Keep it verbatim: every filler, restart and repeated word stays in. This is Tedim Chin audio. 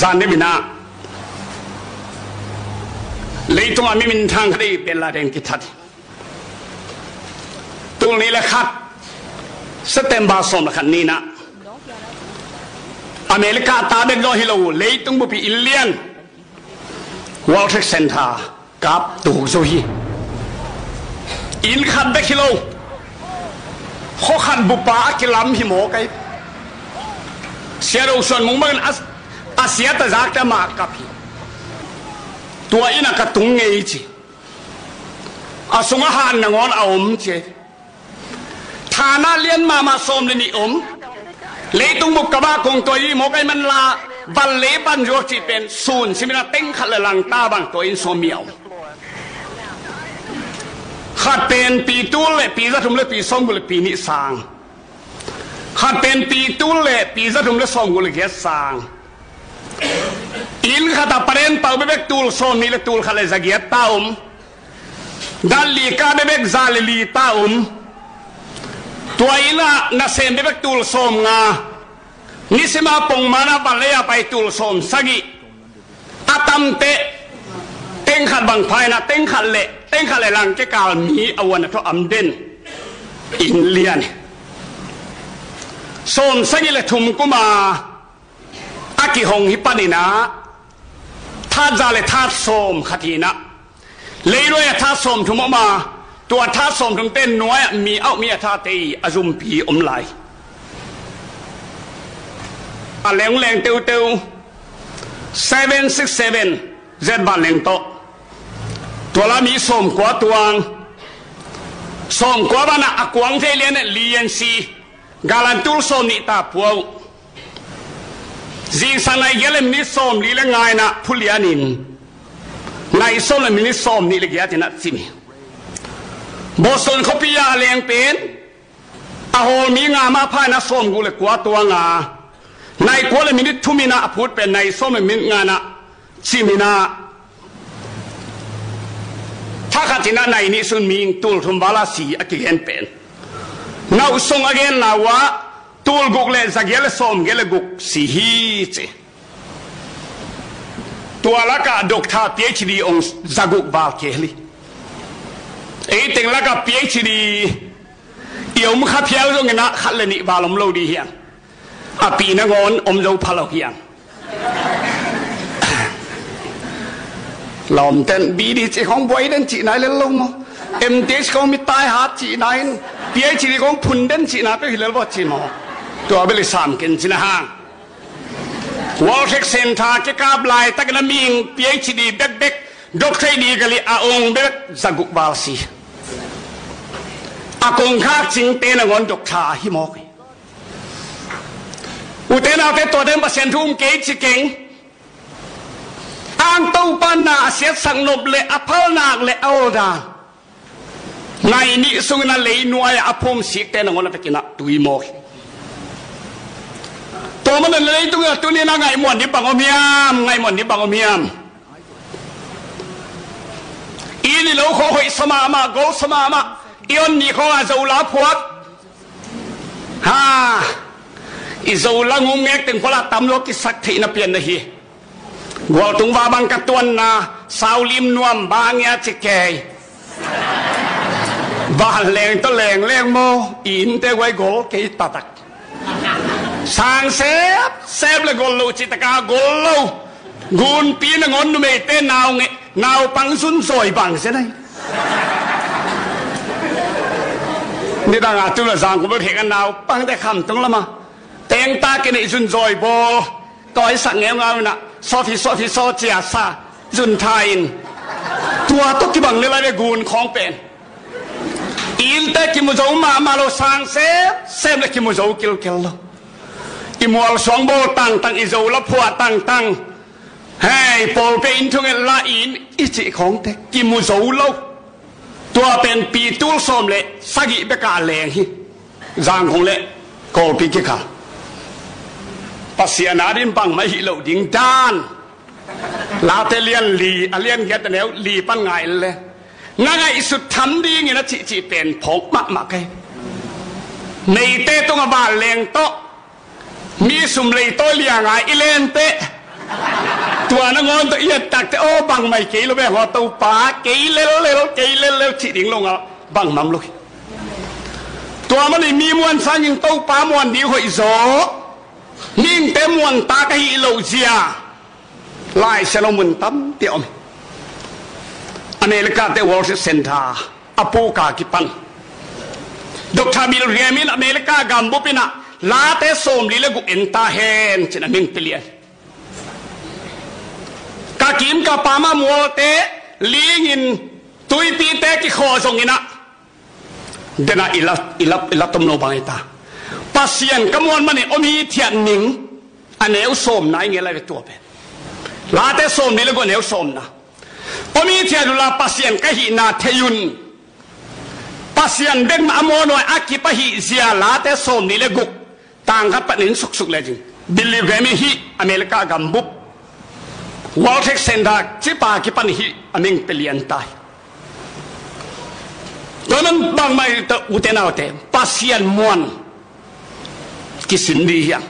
Zan deuh in ah leitung a mi minthang khat ei Bin Laden kithat hi. Tul nih le khat September sawm le khat ni-in ah America ta bek zaw hi lo, leitung bup ii inn lian World Trade Center kap tuk zo hi. Inn khat bek hi lo, khua khat bup ah a kilam hi mawk ei. Sia Ro Suan Mung bangin a, a siat a zakte amah kap hi. Tua inn ah ka tung ngei ci. A sungah han nangawn a om ci. Thana lian mahmah sawm le nih om. Leitung bup kap ah kong tuai hi mawk ei, man la van lei van zuak cih pen sun simin ah teng khat le lang ta bang tua inn sung ah mi a om. Khat pen pi tul le pi za thum le pi sawm guk le pi nih sang. Khat pen pi tul le pi za thum le sawm guk le giat sang. Inn khat ah paren pau bekbek tul sawm nih le tul khat le za giat ta om. Dal li kah bekbek za le li ta om. Tua inn ah nasem bekbek tul sawm nga. Nisim a pongman ah van lei a pai tul sawm sagih. A tamteh teng khat bang pha in ah teng khat le teng khat le lang kikal mi a uan a thaw om den inn lian hi. Sawm sagih le thum kum a a kihong hi panin ah that za le that sawm khat hi-in ah, leinuai ah that sawm thum om a, tua that sawm thumte nuai ah mi auh mi a thate ii a zumpi om lai. A leng leng teuteu seven six seven Z vanleng tawh tua la mi sawmkua tuang. Sawmkua ban ah a kuang thei lian ah li en si. Galan tul sawm nih ta pua uh. Zingsang nai giat le minit sawm li le nga in ah phulian in nai sawm le minit sawm nih le giat in ah cim hi. Boston khuapi ah a leng pen a hawl mi nga mah pha in ah sawm guk le kua tuang a, nai kua le minit thum in ah a phut pen nai sawm le minit nga in ah cim in ah, thakhat in ah nai nih sung mihing tul thum val a si a kigen pen, nauh sung a genna uh ah tul guk le za giat le sawm giat le guk si hi ci. Tua lakah doctor PhD ong za guk val kei hi. Ei teng lakah PhD i om kha phial zongin ah khat le nih val om lo ding hi hang. A pi nangawn om zo pha lo hi hang. Lawmten BD cih khong buai den cihna hi lel lo maw? MTh khong mi tai hat cihna in, PhD khong phun den cihna peuh hi lel vawt ci maw? Tua bel i sam ken cina hang. World Trade Center kikap laitakin a mihing PhD bekbek, doctorate degree a ong bek za guk val si. A kongkhak cingte nangawn doctor hi mawk hi. Ute naute, tuate Pasian thu um kei ci keng. Ang Topa na a siatsak nop le a phalnak le a awldan nai nih sungin a leinuai-ah a phum sikte nangawn a vekin ah tui mawk hi. Tua manin leitung ah tuni-in a ngaihmuan ding bang om hiam, ngaihmuan ding bang om hiam? Inn i lo khawh hoih sa mahmah, gol sa mahmah, i on nih khawng a Zola phuak. Ha, i Zola ngum ngek teng pala tam lo kisak theihna pian na hi. Gualtung va bang ka tuanna, sau lim nuam bang ia ci kei. Van leng tawh leng leng maw, i innte guai gol kei taktak. Sang sep sep le gol lo ci taka gol lo. Gunpi nangawn numeite nau nge, naupang zunzawi bang zen ai. Nidang a tu la zang kum bek hek a naupangte khamtung lama tengta kinei zunzawi bawl. Tawisak ngeungau inah sawt hi sawt hi sawt cia sa zun tha in. Tua tawh kibang le lai ve gun khawng pen. I innte kimu zo mahmah lo, sang sem sem le kimu zo kilkel lo. I mual suang bawl tangtang, i Zola phuah tangtang. Hei, pawlpi in thunget la in i cih khawngte kimu zo lo. Tua pen pi tul sawm le sagih bekah leng hi. Zangkhong le Kawlpi kikhal. Pasian adin bangmah hih loh ding dan. Late lian li, a lian giat a neu li pan ngai le. Na ngaihsut tham dingin a cihcih pen phawk mahmah kei. Meite tungah vanleng tawh mi sum leitawi lianga i lente. Tua nangawn tawh i et takte aw bangmah kei lo bek haw Topa, kei lellel, kei lellel cih ding lo ngah bangmah om lo hi. Tua manin mi muan sangin Topa muan ding hoih zaw. Mihingte muan tak ahih loh zia Lai Siangtho mun tampi om hi. America te World Trade Center a puk a kipan Doctor Billy Graham in America gambup in ah late sawmli le guk en ta hen ci-in a min pia lian. Ka kim ka pam a mualte lingin tuipite kikhawh zongin ah den a i la, i la, i la tom lo bang hi ta. Pasian ka muan manin om hithiat ning a neu sawmna i ngen lai ve tua pen. Late sawmli le guk a neu sawmna. Om hithiat uh la Pasian ka hihna thei un. Pasian bek mah a muan uh a kip ahih zia Late sawmli le guk tang khat pan en suksuk le cin Billy Graham in hih America gambup World Trade Center cih pa kipan hih a min pia lian ta hi. Tua man bangmah hi ta ute naute Pasian muan kisin ding hi hang.